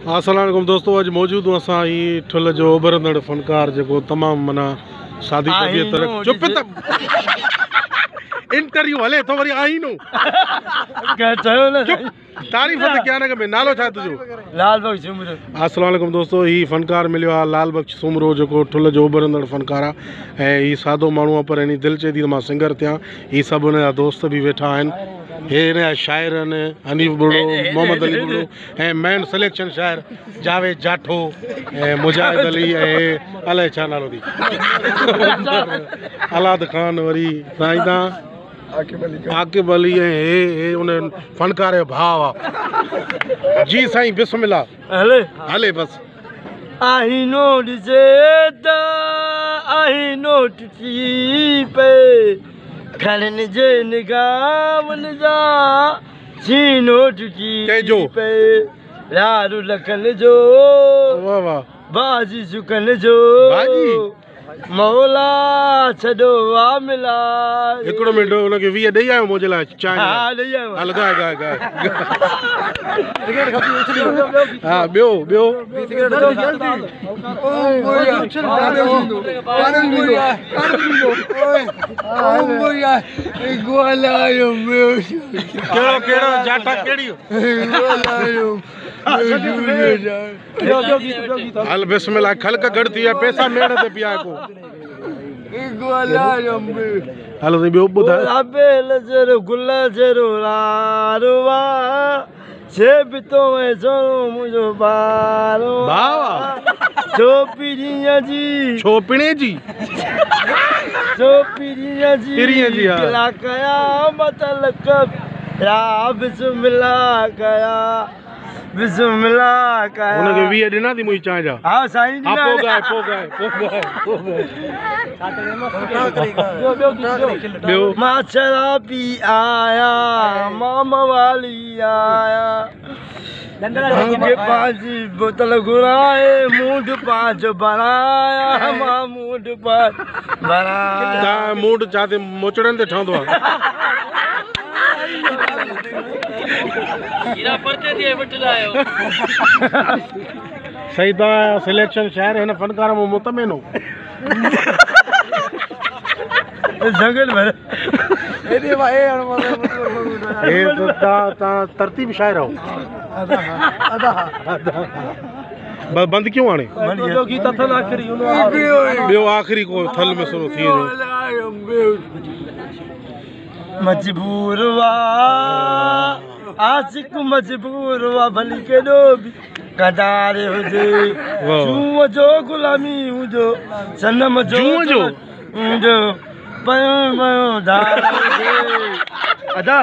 अस्सलाम वालेकुम दोस्तों, अॼु मौजूद असां ही ठुल जो उभरंदड़ फनकार जेको तमामु माना सादी तबीयत चुप त इंटरव्यू हले थो वरी आईनो चयो न चुप तारीफ़ त कयां न में। नालो छा तुंहिंजो? लाल बख्श सूमरो। अस्सलाम वालेकुम दोस्तों, ही फनकार मिलियो आहे लाल बख्श सूमरो जेको ठुल जो उभरंदड़ फनकार आहे ऐं हीउ सादो माण्हू आहे पर हिन दिलि चए थी त मां सिंगर थियां। ही सभु हुन जा दोस्त बि वेठा आहिनि, हे हिन जा शाइर आहिनि हनीफ बुड़ो, मोहम्मद अली बुड़ो ऐं मेन सिलेक्शन शाइर जावेद जाठो ऐं मुजाहिद अली ऐं अलाए छा नालो थी अलाद खान, वरी साईं तव्हां आकिब अली ऐं हे हे उन फनकार जो भाउ आहे। जी साईं बिस्मिल्लाह हले हले बसि। आईनो ॾिसे त आईनो टुटी पए, घरनि जे निगाहुनि जा सीनो टुटी पए, लारू लखन जो वाह वाह बाजी सुकन जो बाजी मौला छॾो आ मिला। हिकिड़ो मिंट हुनखे 20 ॾेई आयो मुंहिंजे लाइ चांहि। हा ॾेई आयो। हल ॻाए ॻाए ॻाए। हा ॿियो ॿियो कहिड़ो कहिड़ो जाठा कहिड़ी हल बिस्मिल्लाह। खलक घटि थी आहे, पैसा मेड़ ते पिया को। हलो साईं ॿियो ॿुधायो। बेल जहिड़ो गुल जहिड़ो लारो छे पितो ऐं सोनो मुंहिंजो ॿारो भाउ छो पीरीअ जी छो पिणे जी छो पीरीअ जी पीरीअ जी गिला कया मतलब रा बिस्मिल्लाह कया बिस्मिल्लाह कया। हुनखे 20 ॾिना थी मुंहिंजी चांहि जा। हा साईं ॾिना। पोइ ॻाए पोइ ॻाए पोइ ॻाए ॿियो। मां शराबी आया मां मवाली आया, मूंखे पंहिंजी बोतल घुराए मूड पंहिंजो बणाया, मां मूड पंहिंजो बणाया। तव्हां मूड छा ते मोचड़नि ते ठहंदो आहे। सही तव्हां सिलेक्शन शाइर हिन फनकार मां मुतमिन हो। जंगल भर हे तव्हां तरतीब शाइर आहियो। बंदि क्यों हाणे? ॿियो आख़िरी को थल में सुरो थी वञो। मजबूर वा आशिक मजबूर वा भली केॾो बि कदार हुजे, जूअ जो गुलामी हुजो सनम जो हुजो पयो पयो धार हुजे। अदा।